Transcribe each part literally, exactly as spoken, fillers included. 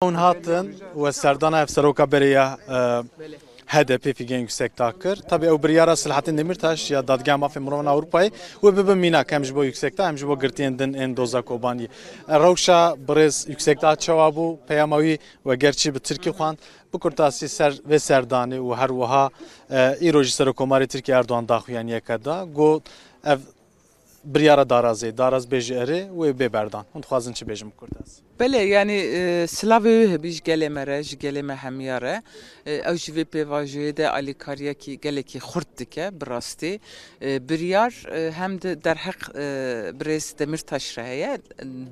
Hûn hatin we serdana hevseroka berê ya, e, H D P Figen Yüksekdağ kir. Tabii ew biryara Selahattin Demirtaş ya Dadgeha Mafê Mirovan Avrupayê wê bibe mînak hem ji bo Yüksekdağ hem ji bo girtiyên din ên doza Kobaniyê. E, rewşa birêz Yüksekdağ çawa bû, peyama wî we gerçî bi Tirkî xwend, bi kurtasî ser vê serdanê û her wiha, e, îro jî Serokomarê Tirkî Erdoğan daxuyaniyeke da, got ev biryara darazê, daraz bêje erê, wê bê berdan. Hûn dixwazin çi bêjin bi kurtasî? Belê, yanî, e, silavê wê hebî ji gelê me re, ji gelê me hemiya re. E, ew jî vê pêvajoyê de alîkariyekî gelekî xurt dike, bi rastî. E, biryar, e, hem di derheq, e, birêz Demirtaş re heye,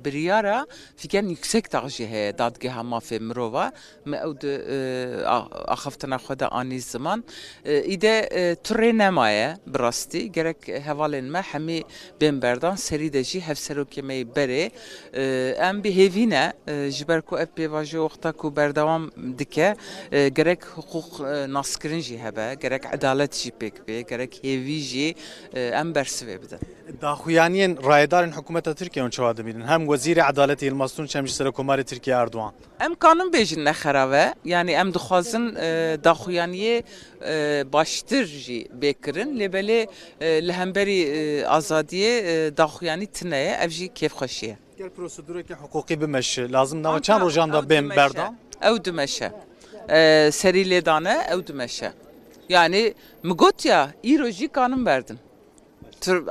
biryara Figen Yüksekdağ jî heye, Dadgeha Mafê Mirova. Me ew di, e, a-, axaftina xwe de anî ziman. E, îde, e, tu rê nemaye, bi rastî. Gerek hevalên me hemî bên berdan, serî de jî hevserokê me yê berê. E, em bi hêvî ne, e, ji ber ku ev pêvajo wexta ku berdewam dike, e, gerek hiqûq, e, naskirin jî hebe, gerek edalet jî pêk bê, gerek hêvî jî, e, em bersivê bidin. Daxuyaniyên rayedarên hikûmeta Tirkiyê hûn çawa dibînin? Hem Wezîrê Edaletê Yilmaz Tunç hem jî Serokomarê Tirkiyê Erdoğan. Em kanin bêjin ne xerab e. Yanî em dixwazin, e, daxuyaniyê, e, baştir jî bê kirin. Lê belê, e, li hemberî, e, azadiyê, e, daxuyanî tune ye. Ev jî kêfxweşî ye. Gel prosedureke hiqûqî bimeşe, lazim nava çend rojan da bên berdan? Ew dimeşe. E, serî lê dane, ew dimeşe. Yanî mi got ya, îro jî kanin berdin. Tur-,